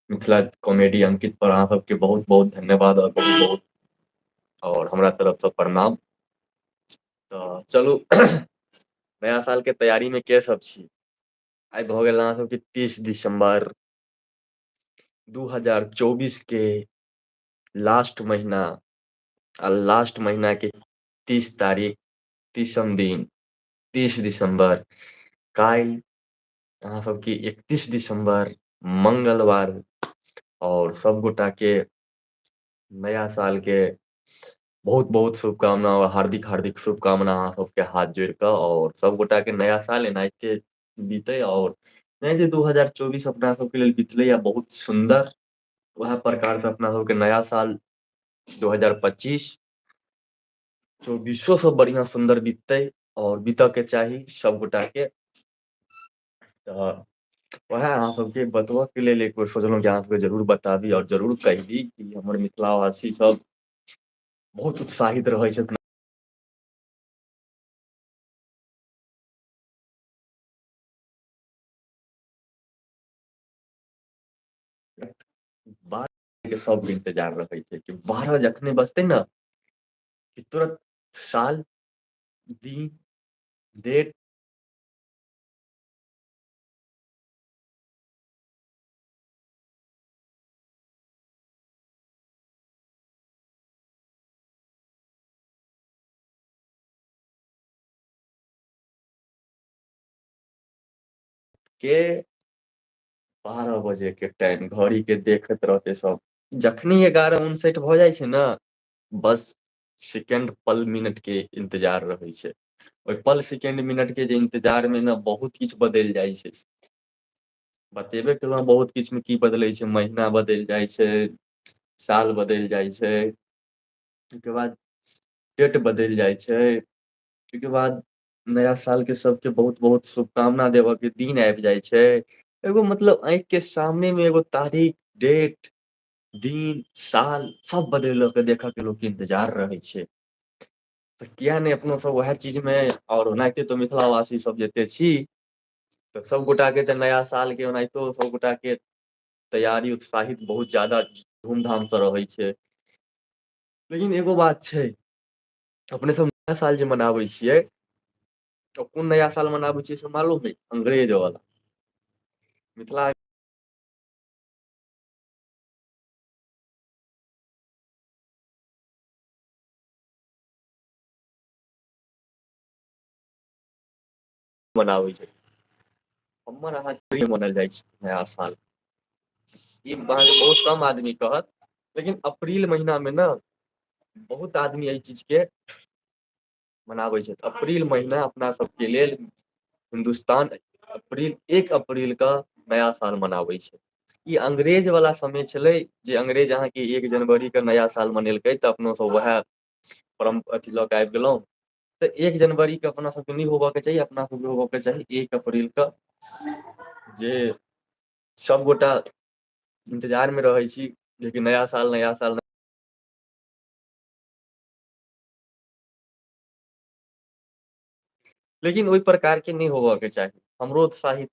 Mithila comedy अंकित पर अहाँ सबके बहुत बहुत धन्यवाद और बहुत बहुत और हमरा तरफसँ प्रणाम। तऽ चलू, नया साल के तैयारी में के सब छी? आइ भऽ गेल अहाँ सबके 30 दिसंबर 2024 के लास्ट महीना आ लास्ट महीना के 30 तारीख, 30म दिन, 30 दिसंबर। काल्हि अहाँ सबके 31 दिसंबर मंगलवार और सब गोटा के नया साल के बहुत बहुत शुभकामना और हार्दिक हार्दिक शुभकामना अहाँ सबके हाथ जोड़ कऽ। और सब गोटा के नया साल एनाहिते बीते और एनाहिते 2024 अपना सबके लेल बीतले या बहुत सुंदर, वएह प्रकार से अपना सबके नया साल 2025 चौबीसो सब बढ़िया सुंदर बीतते और बीतऽ के चाही सब गोटा के। तऽ वएह अहाँ सबके बतबऽ के लेल एक बेर सोचलहुँ कि अहाँ सबके जरूर बताबी और जरूर कहि दी कि हमर मिथिलावासी सब बहुत उत्साहित रहै छथिन। के सब इंतजार रहै छै कि 12 जखने बजतै ने कि तुरंत साल, दिन, डेट के 12 बजे के टाइम घड़ी के देखैत रहते सब। जखनी 11:59 भऽ जाइ छै ने, बस सेकेंड पल मिनट के इंतजार रहै छै। ओहि पल सेकेंड मिनट के जे इंतजार मे ने बहुत किछु बदलि जाइ छै। बतेबे केलहुँ बहुत किछु मे की बदलै छै, महीना बदलि जाइ छै, साल बदलि जाइ छै, ओहिके बाद डेट बदलि जाइ छै, ओहिके बाद नया साल के सबके बहुत बहुत शुभकामना देबय के दिन आबि जाइ छै। एगो मतलब आँखि के सामने मे एगो तारीख, डेट, दिन, साल सब बदल के देखय के लोक इन्तजार रहै छै। तऽ किया नहि अपनो सब उएह चीजमे, आओर ओनाहिते तऽ मिथिलावासी सब जते छी तऽ सबगोटा के तऽ नया साल के ओनाहितो सबगोटा के तैयारी उत्साहित बहुत ज्यादा धूमधामसँ रहै छै। लेकिन एगो बात छै, अपने सब नया साल जे मनाबै छियै तऽ कोन नया साल मनाबै छियै से मालूम अइ? अंग्रेज वला। मिथिला मनाबै छै, हमर अहाँके मनायल जाइ छै नया साल। ई अहाँके बहुत कम आदमी कहत, लेकिन अप्रील महिना मे ने बहुत आदमी एहि चीज के मनाबै छै। अप्रील महिना अपना सबके लेल हिन्दुस्तान अप्रील 1 अप्रील के नया साल मनाबै छै। ई अंग्रेज वाला समय छलै जे अंग्रेज अहाँके 1 जनवरी के नया साल मनेलकै तऽ अपनो सब उएह परम अथी लऽ के आबि गेलहुँ। तऽ 1 जनवरी के अपना सबके नहि होबय के चाही, अपना सबके होबय के चाही 1 अप्रील के, जे सबगोटा इन्तजार मे रहै छी जेकि नया साल, नया साल। लेकिन ओहि प्रकार के नहि होबय के चाही, हमरो उत्साहित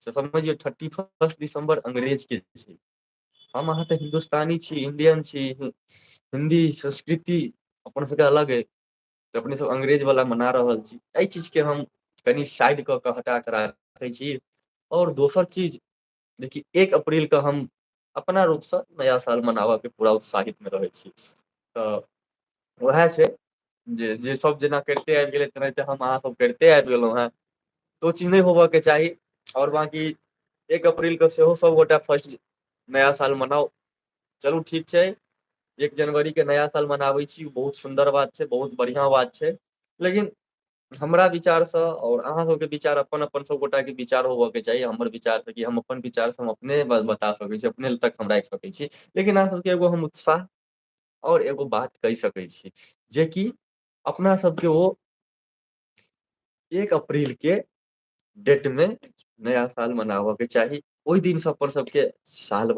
तऽ समझियौ 31 दिसम्बर अंग्रेज के छै। हम अहाँ तऽ हिन्दुस्तानी छी, इंडियन छी, हिन्दी संस्कृति अपन सबके अलग अइ, तऽ अपने सब अंग्रेज वला मना रहल छी। एहि चीजके हम कनि साइड कऽ कऽ हटा कऽ राखै छी। और दोसर चीज देखि, 1 अप्रील के हम अपना रूपसँ नया साल मनाबयके पूरा उत्साहितमे रहै छी। तऽ उएह छै जे जे सब जेना करिते आबि गेलै तेनाहिते हम अहाँसभ करिते आबि गेलहुँ हेँ। तऽ ओ चीज नहि होबयके चाही। आओर बाँकी 1 अप्रीलके सेहो सभगोटा फर्स्ट नया साल मनाउ। चलू ठीक छै, 1 जनवरी के नया साल मनाबै छी, बहुत सुन्दर बात छै, बहुत बढ़िआँ बात छै। लेकिन हमरा विचारसँ आओर अहाँ सबके विचार अपन अपन सभगोटाके विचार होबयके चाही। हमर विचारसँ कि हम अपन विचारसँ हम अपने बता सकैत छी, अपने तक हम राखि सकैत छी। लेकिन अहाँ सबके एगो हम उत्साह और एगो बात कहि सकै छी जेकि अपना सबके ओ 1 अप्रील के डेट मे नया साल मनाबय के चाही। ओहि दिनसँ अपन सबके साल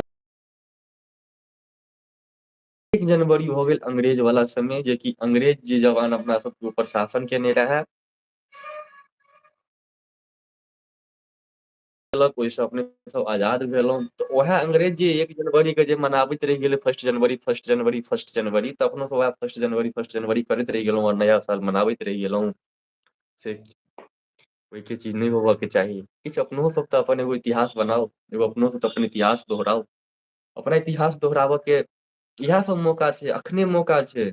1 जनवरी भऽ गेल अंग्रेज वाला समय, जेकि अंग्रेज जे जवान अपना सबके ऊपर शासन केने रहै। ओहिसँ अपने सब आजाद भेलहुँ। तऽ उएह अंग्रेज जे एक जनवरी के जे मनाबैत रहि गेलै फर्स्ट जनवरी, फर्स्ट जनवरी, फर्स्ट जनवरी, तऽ अपनो सब वएह फर्स्ट जनवरी, फर्स्ट जनवरी करैत रहि गेलहुँ और नया साल मनाबैत रहि गेलहुँ। से ओहिके चीज नहि होबऽके चाही। किछु अपनो सब तऽ अपन एगो इतिहास बनाउ, एगो अपनो सब तऽ अपन इतिहास दोहराउ। अपना इतिहास दोहराबऽ के इएह सब मौका छै, अखने मौका छै।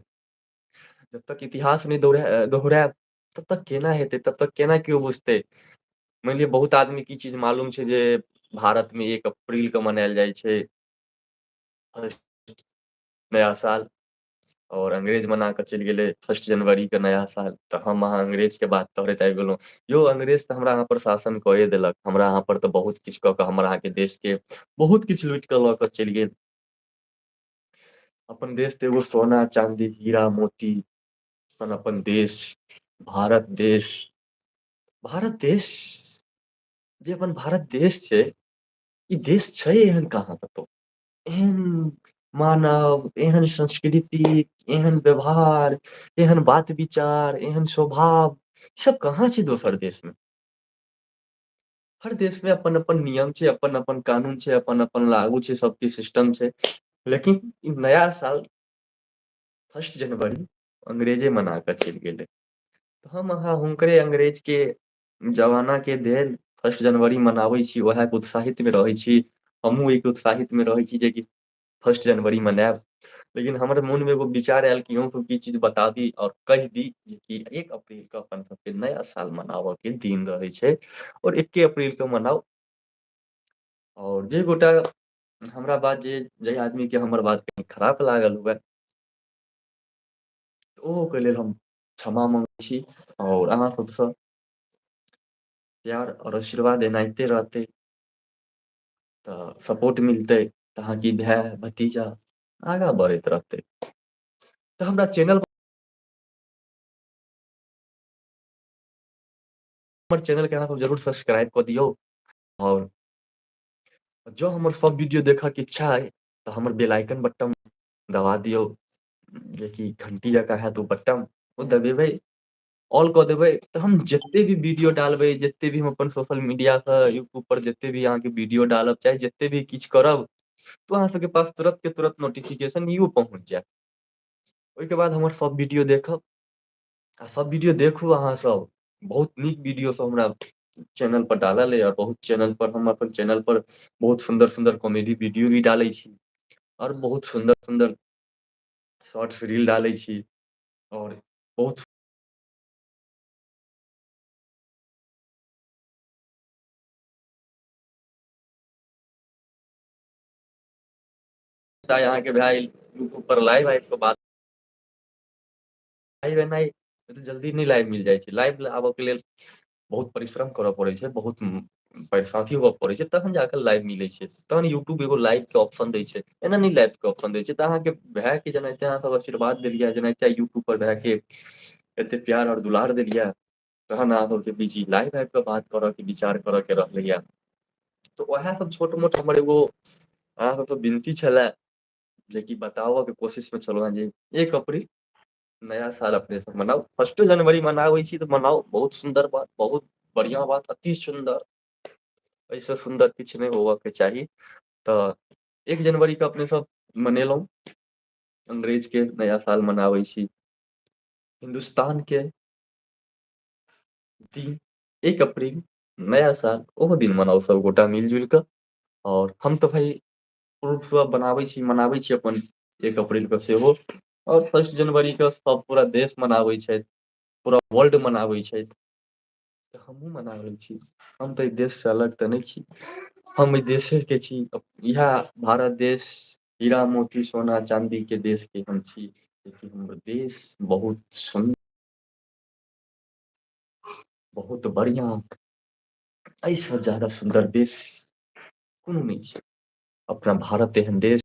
जब तक इतिहास नहि दोहरायब तब तक केना हेतै, तब तक केना केओ बुझतै। मानि लिअ बहुत आदमी के ई चीज मालूम छै जे भारत मे 1 अप्रील के मनायल जाइ छै नया साल, और अंग्रेज मना कऽ चलि गेलै 1 जनवरी के नया साल, तऽ हम अहाँ अंग्रेज के बात दोहरैत आबि गेलहुँ। यौ अंग्रेज तऽ हमरा अहाँ पर शासन कये देलक, हमरा अहाँ पर तऽ बहुत किछु कऽ कऽ हमर अहाँके देश के बहुत किछु लुटि कऽ लऽ कऽ चलि गेल। अपन देश तऽ एगो सोना चाँदी हीरा मोती सन अपन देश, भारत देश, भारत देश जे अपन भारत देश छै, ई देश छै एहन कहाँ कतौ। एहन मानव, एहन संस्कृति, एहन व्यवहार, एहन बात विचार, एहन स्वभाव, ई सब कहाँ छै दोसर देश मे। हर देश मे अपन अपन नियम छै, अपन अपन कानून छै, अपन अपन लागू छै, सबके सिस्टम छै। लेकिन ई नया साल 1 जनवरी अंग्रेजे मना कऽ चलि गेलै। हम अहाँ हुनकरे अंग्रेज के जमाना के देल 1 जनवरी मनाबै छी, उएहके उत्साहित मे रहै छी। हमहुँ ओहिके उत्साहित मे रहै छी जेकि 1 जनवरी मनायब। लेकिन हमर मोन मे एगो विचार आयल कि अहूँ सबके ई चीज बताबी और कहि दी जेकि 1 अप्रील के अपन सबके नया साल मनाबऽ के दिन रहै छै और 1 अप्रील के मनाउ। और जे गोटा हमरा बात जे आदमी के हमर बात कनि खराब लागल हुए, ओहोके लेल हम क्षमा मांगै छी और अहाँ सबसँ प्यार और आशीर्वाद एनाहिते रहतै तऽ सपोर्ट मिलतै, तऽ अहाँके भाय भतीजा आगाँ बढ़ैत रहतै। तऽ हमरा चैनल हमर चैनल के अहाँ सब जरूर सब्सक्राइब कऽ दियौ और जँ हमर सब वीडियो देखयके इच्छा अइ तऽ हमर बेल आइकन बटन दबा दियौ, जेकि घंटी जकाँ हैत ओ बटन, ओ दबेबै, ऑल कऽ देबै, तऽ हम जते भी वीडियो डालबै, जते भी हम अपन सोशल मीडियासँ यूट्यूब पर जते भी अहाँके वीडियो डालब, चाहे जते भी किछु करब, तऽ अहाँ सबके पास तुरत के तुरत नोटिफिकेशन इहो पहुँच जायत। ओहिके बाद हमर सब वीडियो देखब आ सब वीडियो देखू अहाँ सब, बहुत नीक वीडियो सब हमरा चैनल पर डालल अइ और बहुत चैनल पर हम अपन चैनल पर बहुत सुन्दर सुन्दर कॉमेडी वीडियो भी डालै छी और बहुत सुन्दर सुन्दर शॉर्ट्स रील डालै छी और बहुत अहाँके भाय यूट्यूब पर लाइव आबि कऽ बात लाइव एनाइ जल्दी नहि लाइव मिल जाइ छै, लाइव आबऽ के लेल बहुत परिश्रम करऽ पड़ै छै, बहुत परेशानी हुअ पड़ै छै, तखन जाकऽ लाइव मिलै छै। तहन यूट्यूब एगो लाइव के ऑप्शन दै छै, एना नहि लाइव के ऑप्शन दै छै। तऽ अहाँके भाय के जेनाहिते अहाँ सब आशीर्वाद देलियै, जेनाहिते यूट्यूब पर भके एते प्यार और दुलार देलियै, तहन अहाँ सबके बीच ई लाइव आबि कऽ बात करऽ के विचार करऽ के रहलैया। तऽ उएह सब छोट मोट हमर एगो अहाँ सबसँ विनती छलए जेकि बताबऽ के कोशिश मे छलहुँ हेँ जे 1 अप्रील नया साल अपने सब मनाउ। 1 जनवरी मनाबै छी तऽ मनाउ, बहुत सुन्दर बात, बहुत बढ़िआँ बात, अति सुन्दर, एहिसँ सुन्दर किछु नहि होबऽ के चाही। तऽ 1 जनवरी के अपने सब मनेलहुँ, अंग्रेज के नया साल मनाबै छी। हिन्दुस्तान के दिन 1 अप्रील नया साल, ओहो दिन मनाउ सब गोटा मिल जुलि कऽ। और हम तऽ भाय प्रूफ सब बनाबै छी, मनाबै छी अपन 1 अप्रील के सेहो, और 1 जनवरी के सब पूरा देश मनाबै छै, पूरा वर्ल्ड मनाबै छै। तऽ हमहूँ मना रहल छी, हम तऽ एहि देशसँ अलग तऽ नहि छी। हम एहि देशेके छी, इएह भारत देश हीरा मोती सोना चाँदी के देश के हम छी, लेकिन हमर देश बहुत सुन्दर, बहुत बढ़िआँ, एहिसँ ज्यादा सुन्दर देश कोनो नहि छै। अपना भारत एहन देश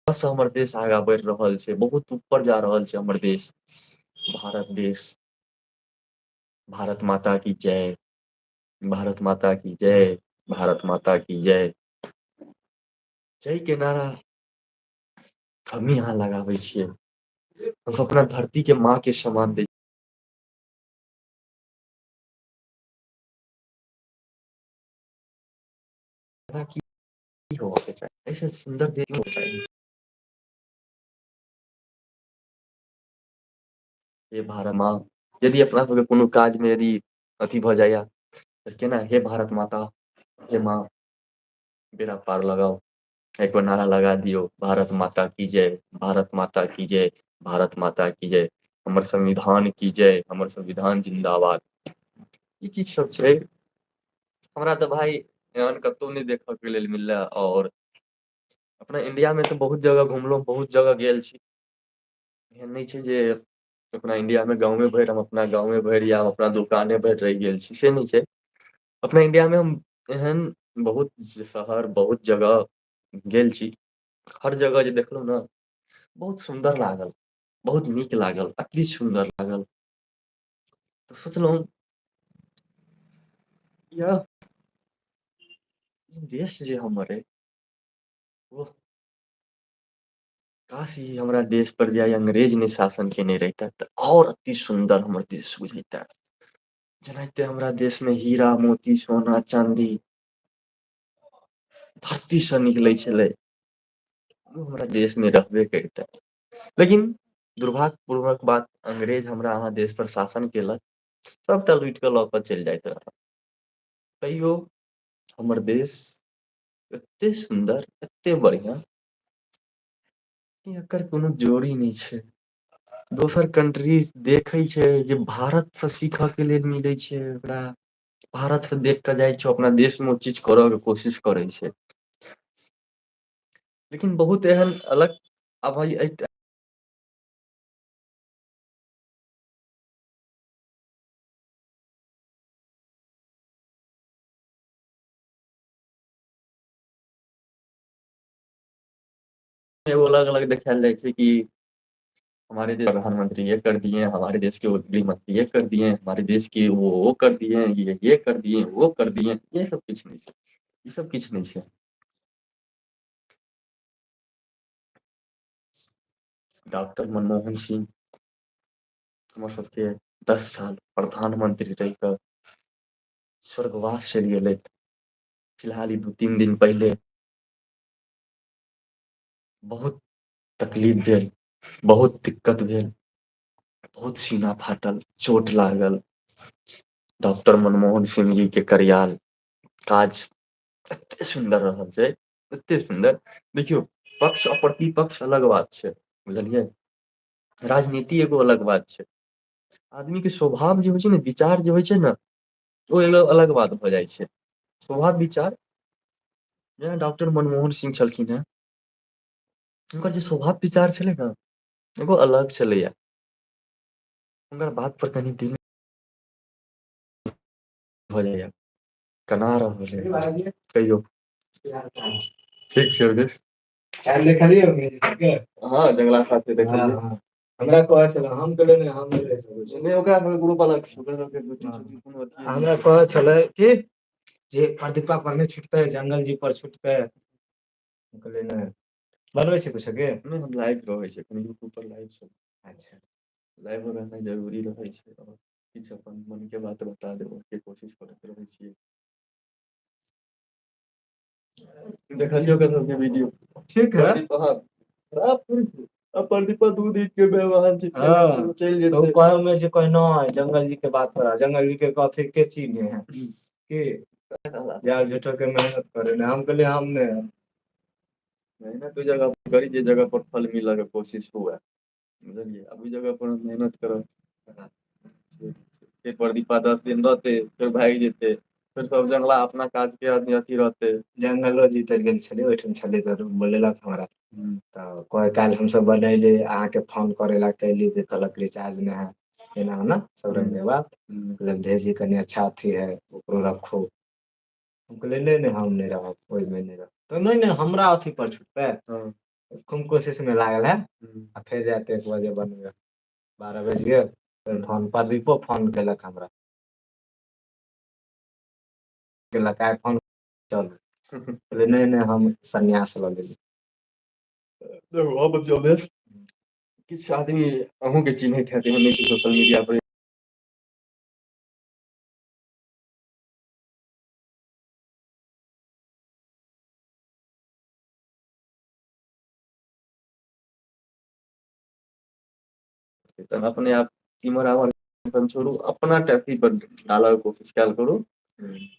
से हमर देश आगाँ बढ़ि रहल छै, बहुत ऊपर जा रहल छै हमर देश, भारत देश। भारत माता की जय, भारत माता की जय, भारत माता की जय। जय के नारा हमही अहाँ लगाबै छियै। हम अपना धरती के माँ के सम्मान दै की होबके चाही ऐसे सुन्दर देश चाही। हे भारत माँ, यदि अपना सबके कोनो काजमे यदि अथी भऽ जाइया तऽ केना हे भारत माता, हे माँ बेड़ा पार लगाउ। एक बेर नारा लगा दियौ, भारत माता की जय, भारत माता की जय, भारत माता की जय, हमर संविधान की जय, हमर संविधान जिन्दाबाद। ई चीज सब छै। हमरा तऽ भाय एहन कतहु नहि देखय के लेल मिलले और अपना इंडिया मे तऽ बहुत जगह घुमलहुं, बहुत जगह गेल छी। एहन नहि छै जे अपना इंडिया मे गाँवे भरि हम अपना गाँवे भरि या अपना दुकाने भरि रहि गेल छी, से नहि छै। अपना इंडिया मे हम एहन बहुत शहर बहुत जगह गेल छी। हर जगह जे देखलहुँ ने बहुत सुन्दर लागल, बहुत नीक लागल, अति सुन्दर लागल। तऽ सोचलहुँ यह देश जे हमर अइ ओ काश ई हमरा देश पर जे आइ अंग्रेज नहि शासन केने रहिते तऽ और अति सुन्दर हमर देश बुझैते। जेनाहिते हमरा देशमे हीरा मोती सोना चाँदी धरतीसँ निकलै छलै। ओ हमरा देशमे रहबे करितै। लेकिन दुर्भाग्य पूर्वक बात अंग्रेज हमरा अहाँ देश पर शासन केलक। सबटा लुटि कऽ लऽ कऽ चलि जाइत रहल। तैयो हमर देश एते सुन्दर एते बढ़िया एकर कोनो जोड़ी नहि छै। दोसर कंट्री देखै छै जे भारतसँ सीखय के लेल मिलै छै ओकरा। भारत से देख के जाइ छै अपना देश मे ओ चीज करय के कोशिश करै छै। लेकिन बहुत एहन अलग आब एगो अलग अलग देखायल जाइ छै कि हमारे देश प्रधानमंत्री ये कर दिए, हमारे देश के गृह मंत्री ये कर दिये, हमारे देश के वो कर दिये, ये कर दिये, वो कर दिये, ये सब किछु नहि छै, ई सब किछु नहि छै। डॉक्टर मनमोहन सिंह हमर सबके 10 साल प्रधानमंत्री रहि कऽ स्वर्गवास चलि गेलथि। फिलहाल ई 2-3 दिन पहिले बहुत तकलीफ भेल, बहुत दिक्कत भेल, बहुत सीना फाटल, चोट लागल। डॉक्टर मनमोहन सिंह जी के करियाल काज एते सुन्दर रहल छै, एते सुन्दर। देखियौ, पक्ष आ प्रतिपक्ष अलग बात छै, बुझलियै? राजनीति एगो अलग बात छै। आदमी के स्वभाव जे होइ छै ने, विचार जे होइ छै ने, ओ एगो अलग बात भऽ जाइ छै। स्वभाव विचार जेना डॉक्टर मनमोहन सिंह छलखिन हेँ। हुनकर जे स्वभाव विचार छलै ने, एगो अलग छलैया। हुनकर बात पर कनि दिन भऽ जाइया, केना रहलै कहियौ। ठीक छै अवधेश। काल्हि देखलियै अंग्रेजी के? हँ, जंगला साथे देखलियै। हँ, हमरा कहै छले, हम कहलियै नहि, हम नहि रहि सकै छी। नहि, ओकरा सबके ग्रुप अलग छै, ओकरा सबके गुटी चुटी कोनो अथिये नहि हमरा छै। कहै छलै कि जे प्रदीपा पर नहि छुटतै, जंगल जी पर छुटतै। हम कहलियै नहि। बनबै छै कुछो के? नहि, हम लाइव रहै छै यूट्यूब पर लाइव छै। अच्छा। लाइव रहनाइ जरूरी रहै छै और किछु अपन मन के बात बता देबऽ के कोशिश करैत रहै छियै। देखलियौ ओकर सबके वीडियो। ठीक है। प्रदीपा 2 दिन के व्यवहार छै। हँ, चलि तऽ ओ जेतै। कहै मे जे कहै नहि जंगल जी के बात पर जंगल जी के कथी के चिन्हे है की जा झूठो के मेहनत करे ने, हम कहलियै हम नहि। मेहनत ओहि जगह पर करी जे जगह पर फल मिलऽ के कोशिश हुए, बुझलियै? आब ओहि जगह पर मेहनत करब, फेर प्रदीपा 10 दिन रहतै, फेर भागि जेतै, फेर सब जंगला अपना काज के आदमी अथी रहतै। जंगलो जी तर गेल छलियै, ओहिठाम छलियै तऽ बोलेलक हमरा। तऽ कहे काल्हि हमसब बनैली अहाँके फोन करे ला कैली तऽ कहलक रिचार्ज नहि है, एना ओना सब रंग के बात। कहलक जी कनि अच्छा अथी है, ओकरो रखो। हम कहलियै नहि नहि, हम नहि रहब ओहिमे, नहि रहब तऽ नहि नहि, हमरा अथी पर छुटतै। खूब कोशिश मे लागल है। आ फेर जाते 1 बजे बनबै, 12 बज गेल। फेर फोन प्रदीपो फोन केलक हमरा, केलक आइ फोन, चल। कहलियै नहि नहि, हम सन्यास लऽ लेली। देखू किछु आदमी अहूँके चिन्हैत हैत, एहन नहि छै सोशल मीडिया पर। तहन अपने आप इम्हर आम्हर छोड़ू, अपना टा अथी पर डालऽ के कोशिश कयल करू।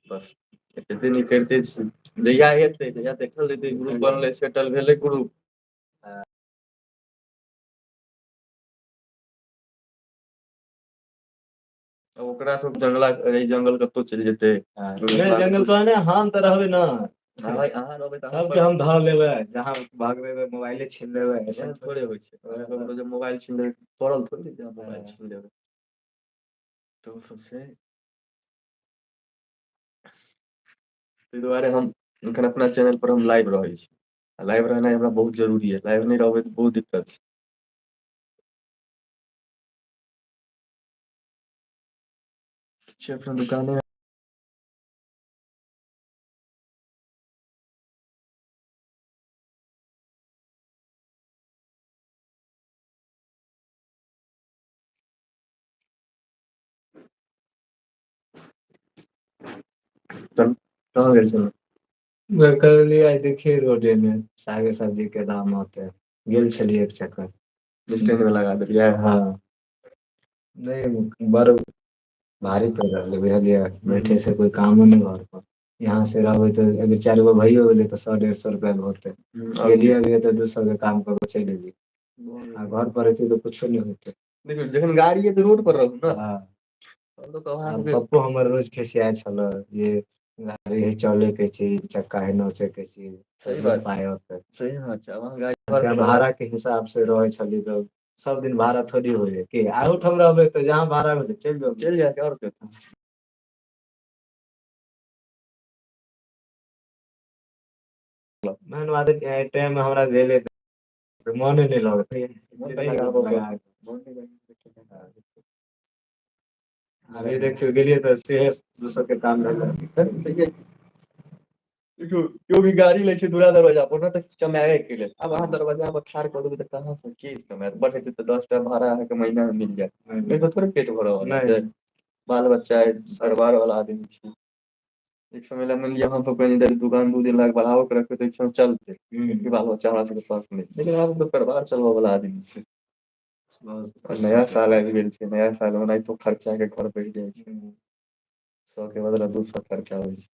बस एते नहि करिते छी, जहिया हेतै जहिया देखल जेतै, ग्रुप बनलै, सेटल भेलै ग्रुप। ओकरा सब जंगला जंगल कतौ चलि जेतै। नहि जंगल तो ने, हम तऽ रहबै ने। हँ भाइ, अहाँ रहबै तऽ सबके हम धऽ लेबै, जहाँ भागबै मोबाइले छीन लेबै। एहन थोड़े होइ छै, ककरो जे मोबाइल छीन लेबै, पड़ल थोड़े जे मोबाइल छीन लेबै। तऽ ओ सब छै। ताहि दुआरे हम एखन अपना चैनल पर हम लाइव रहै छी। आ लाइव रहनाइ हमरा बहुत जरूरी य, लाइव नहि रहबै तऽ बहुत दिक्कत छै। छै अपना दुकाने। तहन कहाँ गेल छलहुँ? कहलियै आइ देखियै रोडे मे सागे सब्जी के दाम होते, गेल छलियै एक चक्कर। स्टैंड मे लगा देलियै। हँ नहि, बड़ भारी पड़ि रहलै बुझलियै, बैठे से कोइ कामो नहि घर पर। यहाँ से रहबै तऽ अगर चारि गो भैयो गेलै तऽ 100-150 रुपआ होतै। गेलियै अभी तऽ 200 के काम कऽ के चलि एलियै, आ घर पर एतै तऽ कुछो नहि होतै। देखियौ, जखन गाड़ी अइ तऽ रोड पर रहू ने। हँ। तहन तऽ अहाँके पप्पो हमर रोज खिसियाइ छलै जे गाड़ी है चले के छै, चक्का है नोचे के छै। सही बात, पाय होतै। सही बात छै। आब अहाँ गाड़ी घर पर भाड़ा के हिसाब से रहै छलियै तऽ सब दिन भाड़ा थोड़ी होइ है कि, अहुठाम रहबै तऽ जहाँ भाड़ा भेलै चलि जाउ। चलि जायके आओर कतऽ। मेन बात है टाइम हमरा भेले मने नहि लगै। मोन तऽ लगाबऽ पड़त। अभी देखियौ गेलियै तऽ सेहे 200 के काम भेलै। देखियौ, केओ भी गाड़ी लै छै दूरा दरवाजा पर तऽ कमाए के लेल। आब अहाँ दरवाजा पर ठाढ़ कऽ देबै तऽ कहाँ से की कमायत? बढ़ेतै तऽ 10टा भाड़ा अहाँके महीना मे मिल जायत। नहि तऽ थोड़े पेट भरऽ वाला छै। बाल बच्चा अइ, परिवार वाला आदमी छी। एक समय लए मानि लिअ हम कनि देर दुकान 2 दिन लाख बढ़ाओ के रखबै तऽ एक चलतै। बाल बच्चा हमरा सबके पास नहि, लेकिन आब तऽ परिवार चलबऽ वाला आदमी छै। नया साल आबि गेल छै, नया साल मे ओनाहितो खर्चा के घर बढ़ि जाइ छै। 100 के बदला 200 खर्चा होइ छै।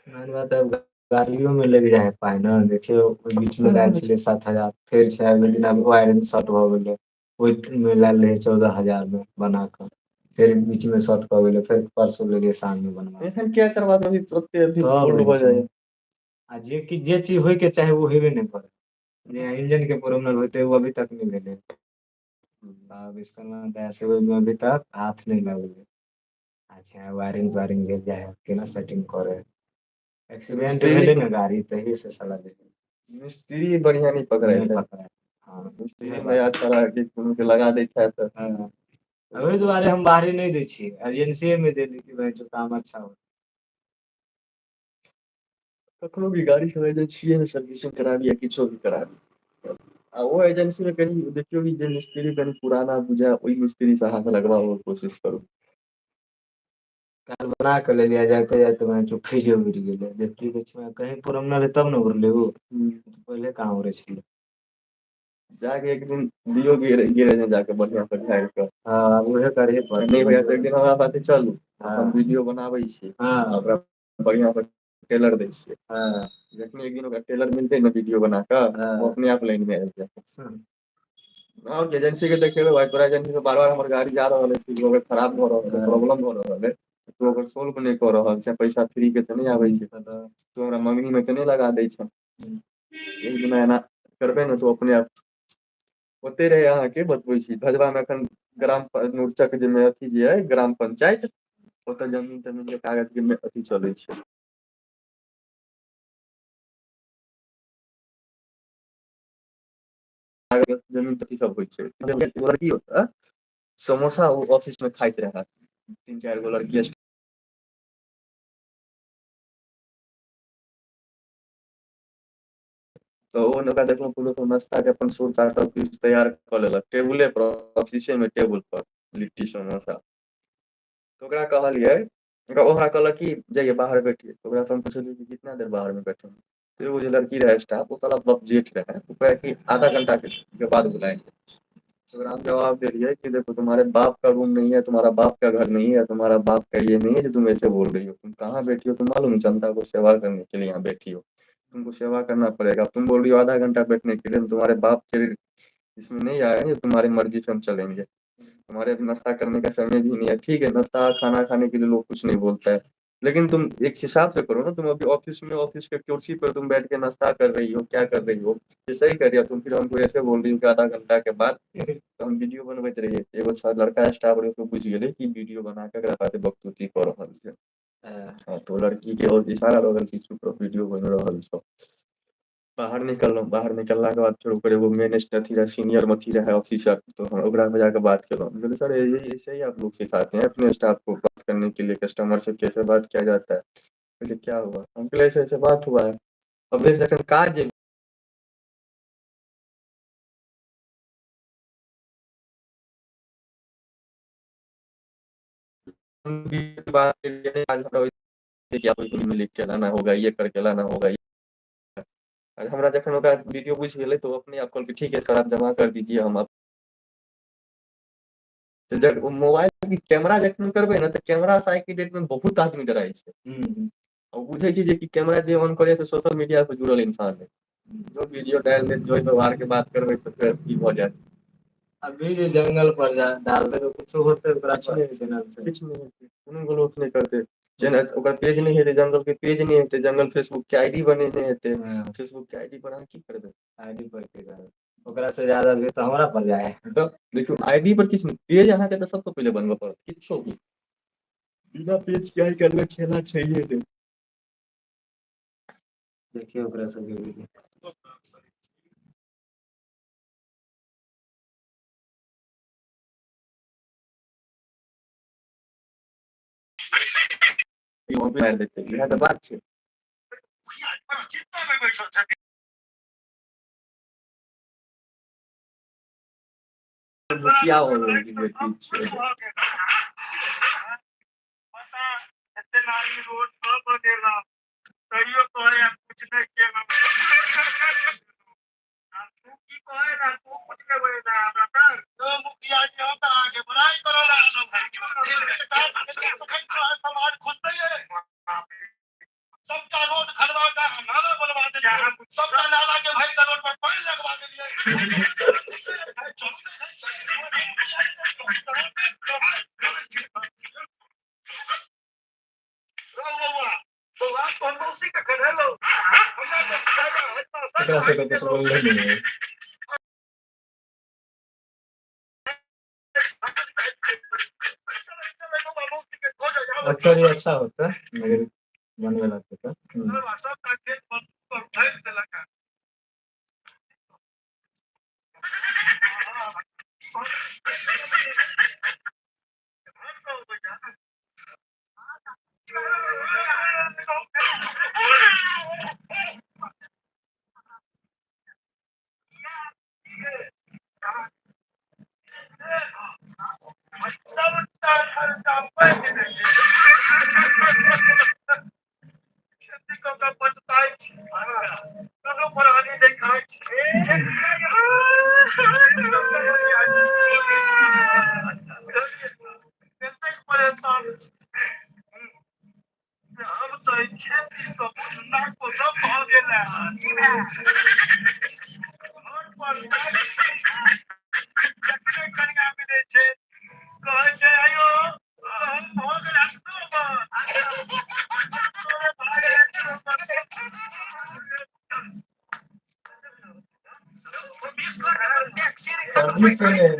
मेन बात है गाड़ियो में लागि जाइ है पाइ ने, देखियौ ओहि बीच मे लायल छलै 7,000, फेर छै आबि गेल वायरिंग शॉर्ट भऽ गेलै, ओहि मे लायल रहै 14,000 मे बना कऽ, फेर बीच मे शॉर्ट कऽ गेलै, फेर परसो लेलियै साँझ मे बनवा। एखन किया करबा देबही तुरते अथी फोल्ड भऽ जाइ? आ जे कि जे चीज होयके चाही ओ हेबे नहि करै। जे इंजन के प्रॉब्लम होइते ओ अभी तक नहि भेलै। विश्वकर्मा दया से ओहिमे अभी तक हाथ नहि लगलै। अच्छा वायरिंग वायरिंग भेल जाइ है, केना सेटिंग करै है। एक्सीडेंट मिस्त्री भेलै ने गाड़ी तही से साला मिस्त्री बढ़ियां नहि नहि पकड़ाइत है। पकड़ाय। हँ मिस्त्री नया छौड़ा के कोनो के लगा दैत हैत तऽ। हँ, ओहि दुआरे हम बाहरी नहि दै छियै, एजेंसीए मे देली कि काम अच्छा हो। कखनो भी गाड़ी सब एजेंसीए सर्विसिंग कराबी या किछो भी कराबी। आ ओ एजेंसी मे कनि देखियौ जे मिस्त्री कनि पुराना बुझाय ओहि मिस्त्री से अहाँ लगबाबऽ के कोशिश करू। काल्हि बना के लेलियै, जाइते जाइते फ्रिजे उड़ि गेलै। देखली तऽ कही प्रॉब्लम रहै तब ने उड़लै उ, पहिले कहाँ उड़ै छलै। जाके एक दिन दियौ गेरेज मे जाके बढ़ियां से झाड़ि कऽ। हँ, उहे करहे नहि पड़तै। होइया तऽ एक दिन हमरा साथे चलू, हम हँ वीडियो बनाबै छी आ हँ ओकरा बढ़ियां सँ टेलर दै छियै। हँ जखन एक दिन ओकरा टेलर मिलतै ने वीडियो बना कऽ, ओ हँ अपने आप लाइन मे आबि जायत। हँ, एजेंसी के देखेबै भाइ, तोरा एजेंसी से बार बार हमर गाड़ी जा रहल अछि, खराब भऽ रहल है, प्रॉब्लम भऽ रहल है। तू ओकर सोल्व नहि कऽ रहल छे, पैसा फ्री के तऽ नहि आबै छै। तू हमरा मंगनी मे तऽ नहि लगा दै छे। एक दिना एना करबै ने तऽ अपने आप ओते रहे अहाँके बतबै छी भजवा मे एखन ग्राम जे अथी जे है ग्राम पंचायत ओतऽ जमीन तमीन के कागज के अथी चलै छै। जमीन सब होइ छै लड़की समोसा ओ ऑफिस मे खाइत रहै, तीन चारि गो लड़की। तऽ ओ ओकरा देखलहुँ नाश्ता के अपन सुर सब किछु तैयार कऽ लेलक टेबुले पर ऑफिसे मे टेबुल पर लिट्टी समोसा। तऽ ओकरा कहलियै ओ हमरा कहलक कि जाइये बाहर बैठिये, तऽ ओकरासँ हम पुछलियै कि कितना देर बाहर में बैठे? तऽ एगो जे लड़की रहै स्टाफ ओ साला जेठ रहै, ओ कहै कि आधा घंटा के बाद बुलाएंगे। तऽ ओकरा हम जवाब देलियै कि देखो तुम्हारे बाप का रूम नहीं है, तुम्हारा बाप का घर नहीं है, तुम्हारा बाप का ये नहीं है जो तुम ऐसे बोल रही हो। तुम कहाँ बैठी हो तुम मालूम है? जनता को सेवा करने के लिए यहाँ बैठी हो, तुमको सेवा करना पड़ेगा। तुम बोल रही हो आधा घंटा बैठने के लिए, हम तुम्हारे बाप के इसमें नहीं आए हैं, तुम्हारी मर्जी से हम चलेंगे। तुम्हारे अभी नाश्ता करने का समय भी नहीं है। ठीक है, नाश्ता खाना खाने के लिए लोग कुछ नहीं बोलता है, लेकिन तुम एक हिसाब से करो ना। तुम अभी ऑफिस में ऑफिस के कुर्सी पर तुम बैठ के नाश्ता कर रही हो, क्या कर रही हो, ये सही कर रही हो? तुम फिर हमको ऐसे बोल रही हो कि आधा घंटा के बाद। तऽ हम वीडियो बनबैत रहियै, एगो लड़का स्टाफ रहै, ओ बुझि गेलै कि वीडियो बना के एकरा साथे बकचोदी कऽ रहल छै। हँ, तो लड़की के और इशारा रहल कि चुप रह, वीडियो बन रहल छौ। बाहर निकललहुँ, बाहर निकललाके बाद फेर ओकर एगो मेन अथी रहै, सीनियर अथी रहै ऑफिसर, तऽ हम ओकरा पर जाके बात केलहुँ। हम कहलियै, सर, ये ऐसे ही आप लोग सिखाते हैं अपने स्टाफ को बात करने के लिए, कस्टमर से कैसे बात किया जाता है? कहै छै, क्या हुआ? हम कहलियै, ऐसे ऐसे बात हुआ है। अब जखन काज जे बात लिख के लाना होगा, ये करके लाना होगा। हमरा जखन ओकरा वीडियो बुझि गेलै तऽ ओ अपने आप कहलकै, ठीक है सर, आप जमा कर दीजिए। हम जब मोबाइल कैमरा जखन करबै ने, तऽ कैमरा से आइ के डेट मे बहुत आदमी डराइ छै। ओ बुझै छै जे कि कैमरा जे ऑन करे से सोशल मीडिया से जुड़ल इंसान है, जो वीडियो डालि देत, जो व्यवहार के बात करबै तऽ फेर की भऽ जायत। अभी जे जंगल पर जा डालतै तऽ कुछो होतै ओकरा? किछु पर नहि हेतै। चैनल से किछु नहि हेतै, कोनो ग्रोथ नहि करतै। जेना ओकर पेज नहि हेतै, जंगल के पेज नहि हेतै, जंगल फेसबुक के I D बनेने हेतै। फेसबुक के I D पर अहाँ की करबै? आईडी पर की करबै? ओकरा से ज्यादा व्यू तऽ हमरा पर जाय। तऽ देखियौ, I D पर किछु नहि, पेज अहाँके तऽ सबसँ पहिले बनबऽ पड़त। किछो भी बिना पेज के आइ काल्हि खेला छैहे नहि। देखियौ ओकरा सबके वीडियो। मारि देतै, इएह तऽ बात छै। मुखिया हो गेल बेटी छै। एकरा सबके कुछ बोलले नहि है। एक्टर ही अच्छा होता है, मगर बनबे लगतै तऽ प्रदीप के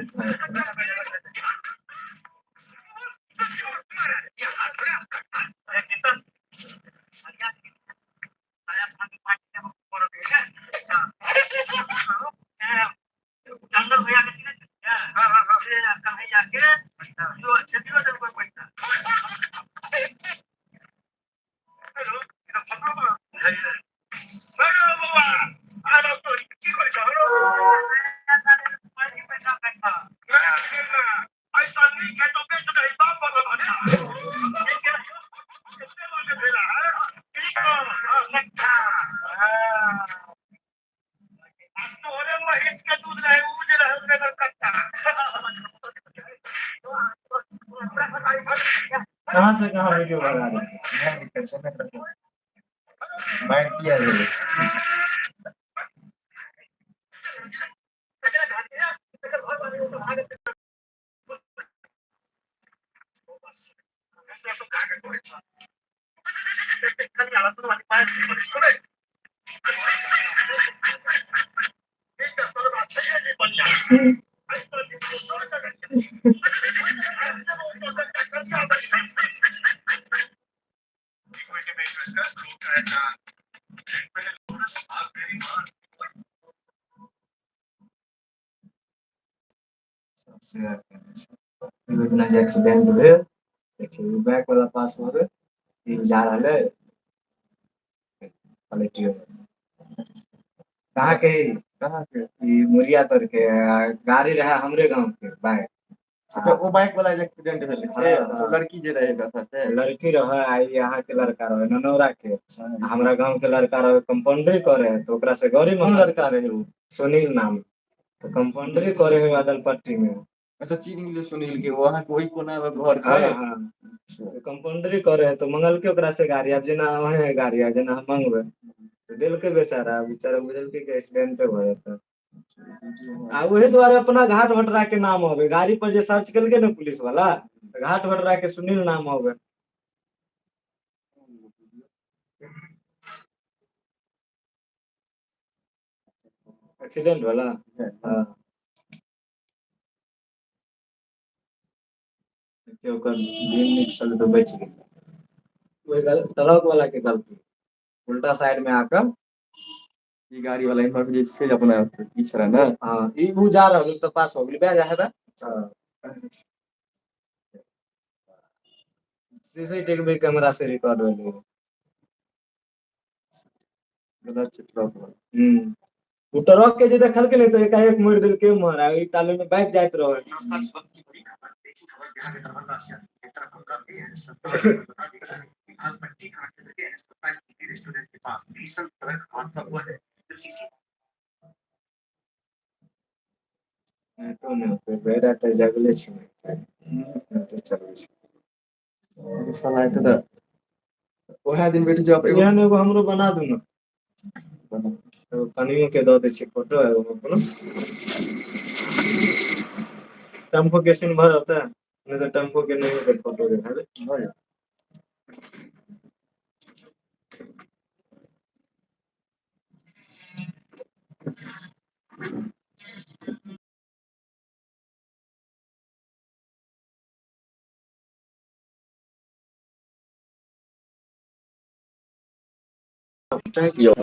कहाँ से कहाँ वीडियो बना रहे हैं? बाढ़ि किया भेलै? एगो दिना जे एक्सीडेंट भेल, देखियौ बैक वाला पास भऽ गेल, ई जा रहल है पलटियो गेल। कहाँ के ई? कहाँ के? ई मुरिया तर के गाड़ी रहे हमरे गाँव के बाइक। अच्छा, ओ बाइक वाला जे एक्सीडेंट भेलै से? हाँ, हाँ। ओ लड़की जे रहै ओकरा साथे? लड़की रहे आ ई अहाँ के लड़का रहे ननौरा के। आ हमरा गाँव के लड़का रहे कंपाउंडरी करे है तऽ ओकरा से गाड़ी कोन मंगा। लड़का रहै ओ? सुनील नाम। तऽ कंपाउंडरी करे है अदलपट्टी में। अच्छा, चिन्ह गेलियै सुनील के, ओ अहाँके ओहि कोना मे घर हाँ छै? हाँ। कंपाउंडरी करे है तऽ मंगलकै ओकरा से गाड़ी, आब जेना अहें है गाड़ी, आब जेना हम मंगबै तऽ देलकै बेचारा, बेचारा बुझलकै कि एक्सीडेंटे भऽ जेतै। आ ओहि दुआरे अपना घाट भटरा के नाम अबै, गाड़ी पर जे सर्च केलकै ने पुलिस वाला, तऽ घाट भटरा के सुनील नाम अबै। एक्सीडेंट वाला? हाँ। देखियौ ओकर दिन नीक छलै तऽ बचि गेलै। ओहि गल ट्रक वाला के गलती, उल्टा साइड में आके ई गाड़ी वाला इम्हर जे छै अपना ई छलै ने? हाँ, ई उ जा रहल तऽ पास हो गेलै, बे जा हेबे। सीसीटीवी कैमरा से रिकॉर्ड भेलै। गलत छै ट्रक वाला। हम्म। ओ ट्रक के जे देखलकै ने तऽ एकाएक मोड़ि देलकै उम्हर आ ई ताले में बाइक जाइत रहै। नेटो नै होतै, भरि राति तऽ जगले छी, नेटे चलबै छी। साला एते तऽ ओएह दिन बैठे छै एगो। एहन एगो हमरो बना दू ने। एगो कनियो के दऽ दै छियै फोटो, एगो अपनो। टेम्पो के सीन भऽ जेतै? नहि तऽ टेम्पो के नहि हेतै फोटो देखाबै। भऽ जेतै। यौ।